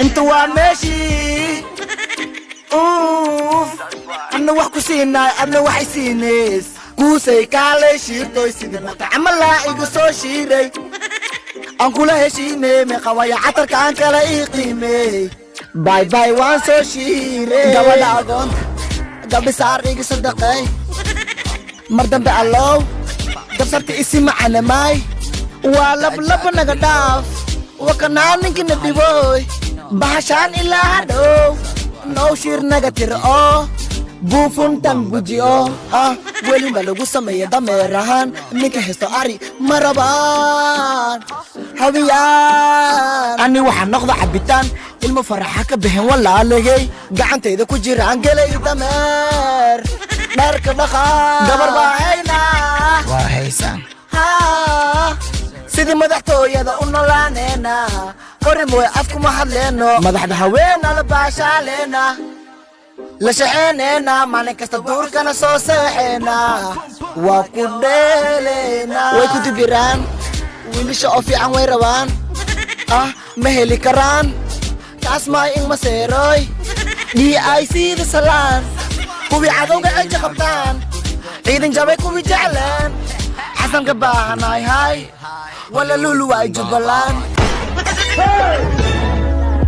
Inta waa meeshii uuf, adna wax ku siinaay, adna waxay siinays. Kuusay kaalay shiirtoy, sidii mata camalaa iga soo shiiray. Aan kula heshiinay meeqa waya, catarka aan kala ii qiimeey. Bay bay, waan soo shiiray. Gabadha agoonta gabisaar iga sadaqay. Mar dambe allow dabsarta isi macanamaay. Waa lablaba, naga dhaaf wakanaa ninkina dhibooy. Bahashaan ilaa hadhow now shiir naga tir oo buufuntan guji oo ah weliba lagu sameeya dameerahaan. Ninka haysto ari ma rabaan habiyaan. Ani waxaa noqda cabitaan ilmo faraxa ka bixin walaalagay. Gacantayda ku jiraan gelay dameer dharka dhaqaa. Gabar baa haynaa. Waa haysaan. Haa, sidii madaxtooyada u nolaaneena. Qorin way afkuma hadleeno. Madaxda haweena la baashaaleena, la shaxeeneena. Maalin kasta duurkana soo seexeena, waa ku dheeleena. Way ku dibiraan wiilasha oo fiican, way rabaan ah, ma heli karaan. Kaas maay in maseeroy DIC da salaan. Kuwii cadowga ceja qabtaan, ciidan jabay kuwii jeclaan. Xasanka baahanaay hay wala lulu waay Jubbaland.